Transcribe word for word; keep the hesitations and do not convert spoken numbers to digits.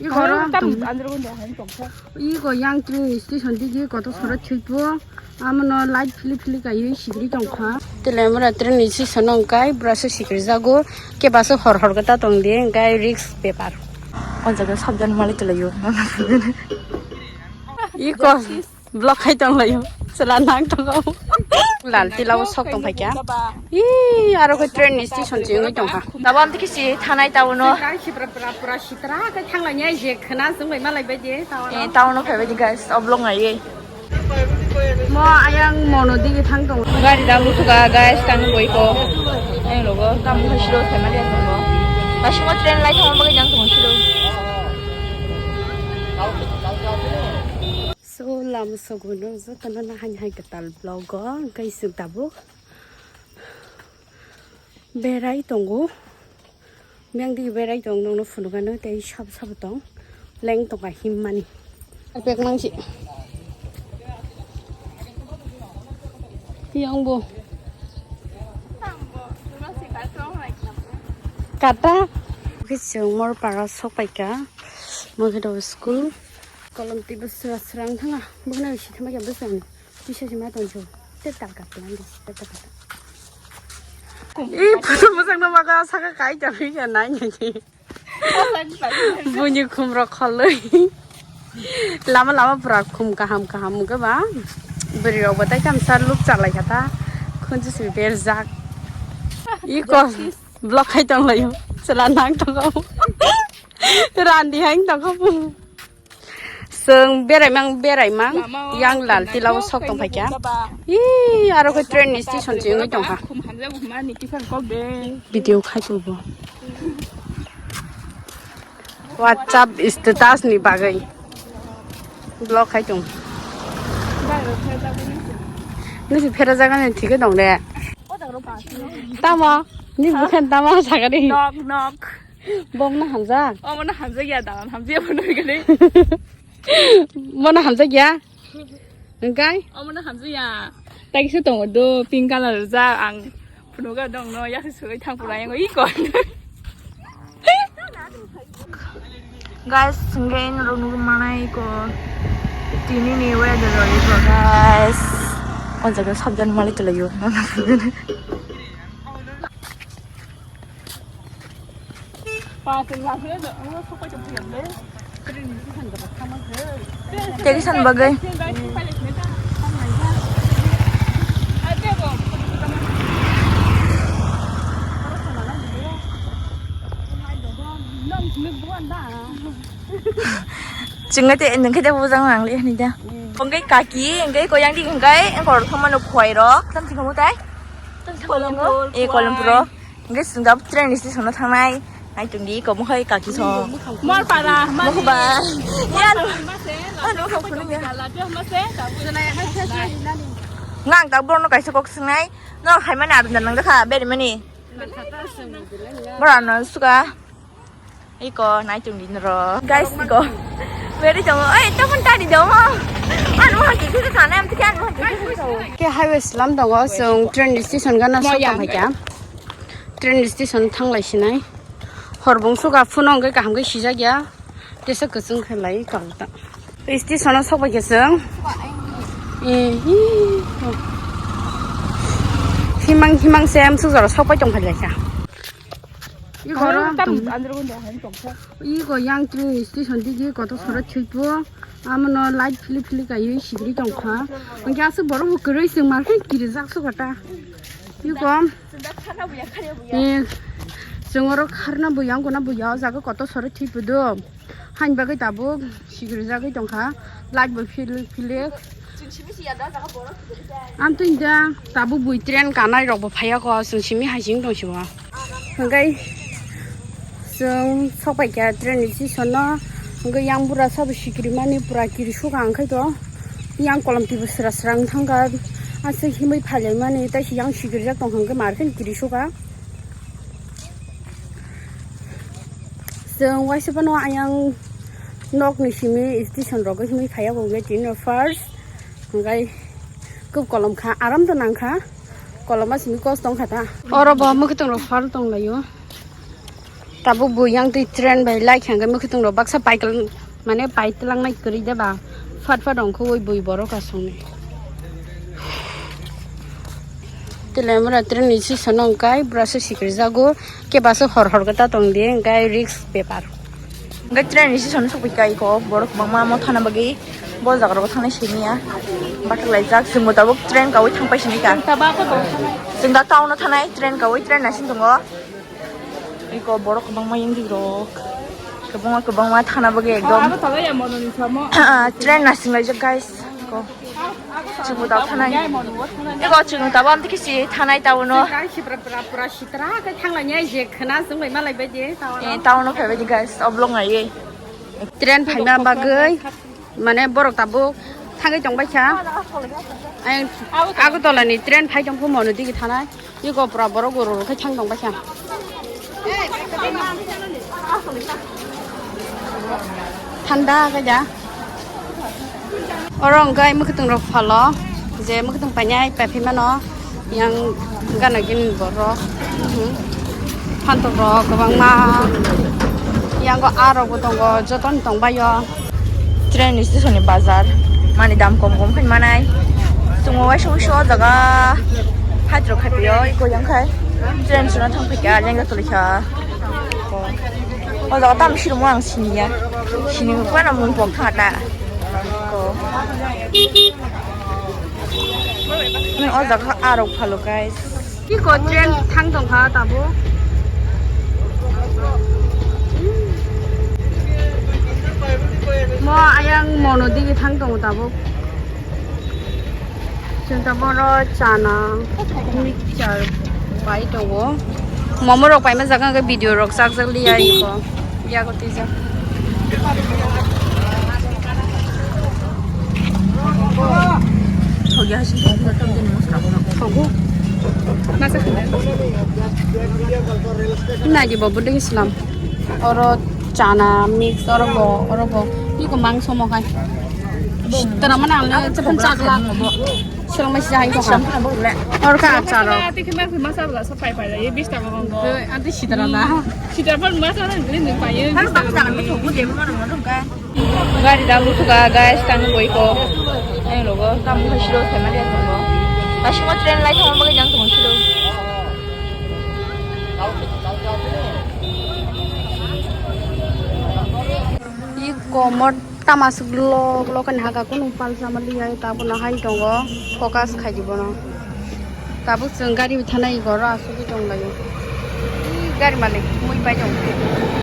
I goro tam andro gun da han tong kha. I go yang train station digi koto soro thikbo. Amono light philip philip kaiwi sigri tong kha. Tele mura train station ongkai brasa sikri jago. Ke baso hor hor gata tong de ongkai risk paper. O jaga sabdan mali tele yo. I ko. Vlog khai tong laio. Chwla nang tongo. Lal tila o sok tong phaikya. Ih, aro khe train ni station se wngwi tong kha. Tabam tiki si thanai ta uno. Kai si pra pra pra si tra kai thang lai nyai je khna sung bai malai bai je ta uno. Eh, ta uno phai bai di guys, o vlog ngai ye. Mo ayang mono digi thang tong. Gari da musuga guys, tang boi ko. Ayang logo, tam boi siro thai mali asong ko. Basimo train lai thang bagi jang tong siro. So, lama sogono jotono na hai hai kwtal vlog o, hwnkhe chwng tabuk berai tongo. Biyang digi berai tong, nongno phunukgano tei sabo sabo tong, leng tongkha himmani. Pek mangsi. Tiyong bo. Kata. Oke, chwng Morpara sok paikha. Mokhito school. Kolom twi bwswra srang thanga. Bwkhwnai si thama khe bwswrang. Tisa si ma tong chu. Te tal kap te andi. Te tal kap. Ih, photo bwsang no maga saka kai ta phi ya nai nai. Buini khum rok kholoi. Lama lama pura khum kaham kaham wngkha ba. Bwrwi rok bo tai kamsa luk chalai kha ta. Khunju si berjak. Ih, ko vlog khai tong laio. Chwla nang tongo. Randi hai tong kha. Chwng beraimang beraimang yang lal tila o sok tong phaikya. Ih, aro khe train ni station se wngwi tong kha. Video khai tubo. WhatsApp status ni bagwi vlog khai tong. Nisi phera jaga ni thik tong de. Tamo ni bukhan tamo sagari. Nok nok. Bok na hamjak. Omo na hamjak ya, dalan hamjak ya, bono gani. Bono hamjak ya. Engkai? Omo na hamjak ya. Tagi se tongo do, pink color ja, ang phunuga dong no, ya se soi thang pura yang i ko. Guys, sungge in runu manai ko. Tini ni weather ro iko, guys. On jaga sabjan mali tulayo. Tegi san bagai. Chwng te nang khe bujang nang le ni da. Hwnkhe kaki, hwnkhe koyang di, hwnkhe korok thangmano khwai rok. Tam si khamu tai? Tam si khamu. E Kolompuro. Hwnkhe chwng da train station no thangnai. Nai tong di, komo hai kaki song. Morpara, Morpara. Yan. Anu khamu ya. Ngang ta borno kaisa kok swngnai. No hai mani adon nang da kha, beri mani. Bora no suka. Iko nai tong din ro. Guys, iko. Beri tongo. Oi, to pun tadi dong. Anu haki kita sana, am tikan haki kita. Ke highway slam tongo, song train station gana sok tong phaikha. Train station thanglai sinai. Horbung suka phone ongkhe kaham khe sijak ya. Tesa kwchwng khe lai kal ta. Station o sok bai khe chwng. Eh, hi. Himang himang se am suk jora sok bai tong phai lai kha. I goro tam andro gun da han tong kha. I go yang train station digi koto soro thikbo. Amono light philip philip kaiwi sigri tong kha. Hwnkhe aswk borok bo kwrwi chwng mar khe kirijak sukha ta. I go. Eh, chwng oro kharna buya wngkha na buya o jaga koto soro thikbo do. Hain bagwi tabuk sigrijagwi tongkha, light bo phil-, philek. Amtwini da tabuk bui train kanai rok bo phaiya kho, chwng simi hai sing tong sibo. Hwnkhe chwng sok paikha train ni station no, hwnkhe yang bura sabo sikiri mani pura kiri sukha hwnkhe to, yang kolom twi bo sra sra wng thangkha, aswk himwi phailaimani tei se yang sikirijak tongkha hwnkhe mar khe kiri sukha. Chwng waisa phano ayang nokni simi station rogo himwi phaiya bo waiting no first. Hwnkhe kub kolom kha, aram to nang kha. Koloma simi kos tong kha ta. Oro bo mwkhwtwng rok phal tong laio. Tabuk bo yang twi train bai lai khe hwnkhe mwkhwtwng rok baksa paikal mane paitwlang nai kwrwi de ba, fat fat ongkhoi bui borok aswk ni. Telemura train ni session o hwnkhe bwraswk sikirjago, kebaswk hor hor khe ta tong di hwnkhe risk bepar. Hwnkhe train ni session sokphi kai ko borok kwbangma mo thana bagwi bol jaga rogo thangnai simi ya. Bathak laijak chwngbo tabuk train kawi thang pai sini ka. Chwng da town o thanai train kawi train naising tongo. Iko borok kwbangma yangjik rok. Kwbangma kwbangma thana bagwi ekdom. Train naising laijak guys. Iko. Chwngno tabuk thanai. Ego chwngno tabuk amtwi kisi thanai tabukno. Pura, pura, pura sitra khe thanglainai je khna chwng bai malai bai je tabukno. Eh, tabukno phaibai di guys, oblong naiwi. Train phaima bagwi mane borok tabuk thangwi tongbaikha. Ang Agartala ni train phai tongkhu mono digi thanai. Iko pura borok guru rok khe thang tong baikha. Thanda khe ja. Oro hwnkhe mwkhwtwng rok phalo. Je mwkhwtwng painai paiphi mano. Yang gana gini borok. Mhm. Phantok rok kwbangma. Yang o a rok bo tongo. Joto ni tong bai o. Train ni station ni bazar, mani dam kom kom khe manai. Chwngno waisa waisa o jaga haitrok khaipio, eko yang khai train chwngno thang phaikha, lengja tonglikha. O jaga tamo sirimo ang siniya, sini phano mung pok thangta. O jaga arok phalo guys. Iko train thang tongkha tabuk. Mo ayang mono digi thang tongo tabuk. Chwng taboro chana mixture pai tongo. Momo rok paima jaga hwnkhe video rok chak jak liya iko. Yago twijak. Thogo. Masa kena. Nai di bo buding Islam. Oro chana mix oro bo, oro bo. Iko mangso mo kai. Tara mana ang le chapang chakla. Selong mai sijak hai kok. Or ka achar rok. Ati khe ma masa bla sa pai pai ye bis taka kong. Ati sitara na. Sitara pon masa na gri ni pai ye. Har bak jalan ko thogu je mo no dong ka. Gari da lutu ka guys tang boi ko. Ai logo tam ko siro se ma de ko. Tashimo train lai thang ma jang ko siro. Iko mot. Tama aswk lok lok ni haka kunu palsa mali ai tabuk no hai tongo focus khai di bono tabuk chwng gari bai thanai goro aswk wi tong laio gari malik mui pai tong.